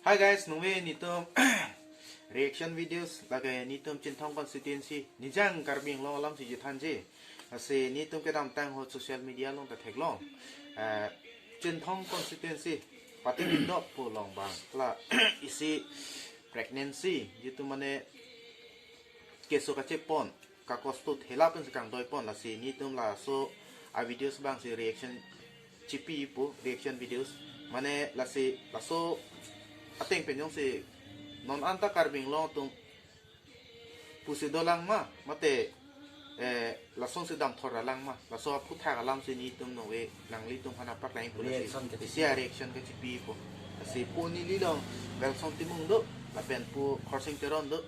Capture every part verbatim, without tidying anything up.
Hi guys, nungve netum reaction videos lake netum Chinthong constituency, Nijang Karbi Anglong alamsi chethanji. Lasi netum kedamtang ahut social media along ta theklong. Eh, Chinthong constituency Pating Indok pu along abang la isi pregnancy jitu mane keso kachepon, kakosto thela pensi kangdoipon, lasi netum laso a videos abangsi reaction chipipo, reaction videos. Mane lasi laso ateng pen jongsi non anta Karbi Anglong atum pusi dolang ma, mate, eh, lasonsi damthor alang ma, laso aphuthak alamsi netum nungve nanglitum aphan paklangpo lasi. Reaction ke isi a reaction kachipipo. Lasi pu neli along Welson Timung do, lapen pu Khorsing Teron do,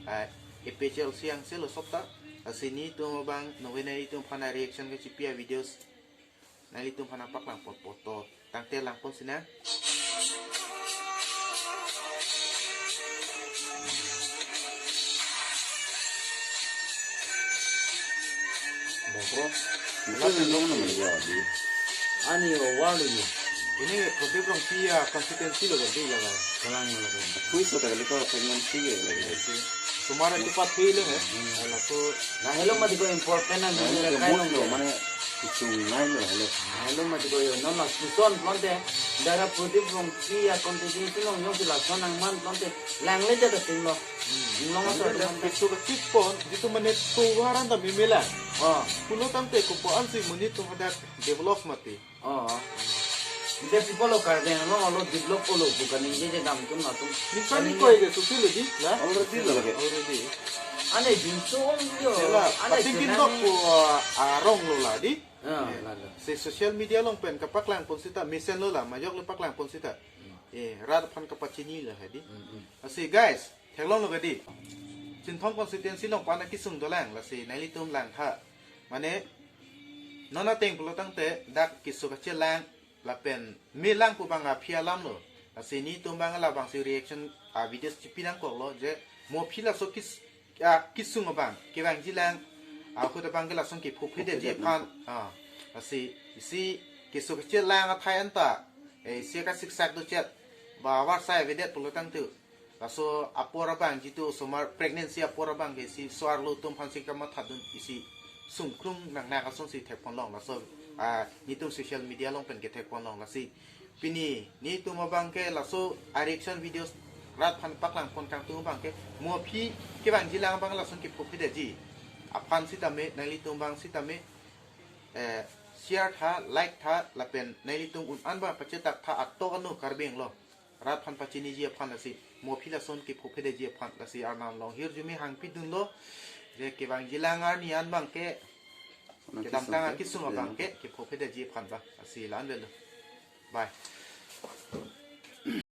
eh, A P H L C angse lo sopta. Lasi netum abang nungve nanglitum aphan reaction kachipi a videos nanglitum aphan paklang potpo to. Tangte langpon sina. Bro, wala pen long naman ya, di. Ani o, wali ni. Ini Prodip Rongpi a constituency lo, di, laga. Kalang lo, laga. Kui so kali ko pregnancy ke, laga. Sumar itu pat phi lo, eh. Hmm. Laso. Nah, hello mati ko important na, nah, ini kain lo, mane, kusung nai lo, hello. Nah, hello mati ko yo, non mas kuson, lonte, dara Prodip Rongpi a constituency lo, nyong si lason nangman, lonte, langle jada ting lo. Hmm. Long so, ada. Keso kachepon, jitu mane tovar anta meme lang. Oh. Pulo tangte kopi-an si monit atum hadak develop mati. Oh. Ante people lo Karbi Anglong lo develop olo bukan ini je dam tum latum. Ningkan ni koi ke susi lo di, la? Already lo lagi. Already. Ane jingso ong yo. Sela, ane Pating jenang Indok ni. Pu, ah, arong lo la di. Ah, eh, la, la. Si social media along pen kapaklangpon sita, mesen lo la, majok lo paklangpon sita. Hmm. Eh, rat aphan kapachini lo hadi. Hmm, hmm. Lasi guys, theklong lo kadi. Chinthong constituency along pu-an akesung dolang, lasi nanglitum langtha. Mane, non ateng pulo tangte dak keso kachelang lapen melang pu abang aphi alam lo. Lasi netum abang labangsi reaction a videos chipi nangkok lo je mo aphi laso kes-, a, kesung abang kevangji lang ahut abang ke lason kephophe detji aphan. Ah, lasi isi keso kachelang athai anta, eh, isi kasiksak do chet ba avarsai avedet pulo tangte laso apor abang jitu osomar pregnancy apor abang ke isi so-arlo atum aphansi kamathadun isi sungkrung nangnak asonsi thekponlong laso, ah, netum social media along pen kethekponlong lasi. Pini netum abang ke laso a reaction videos rat aphan paklangpon kangtung abang ke mo aphi kevangji lang abang lason kephophe detji aphan sitame nanglitum abang sitame, eh, share tha, like tha, lapen nanglitum un-an abang pachetak tha atok anu Karbi Anglong rat aphan pachiniji aphan lasi, mo aphi lason kephophe detji aphan lasi, arnam along hirjume hangpidunlo je kevangji lang arni an abang ke, kedamtang akesung abang ke kephophe detji aphan ba lasi la-an avelo. Bye.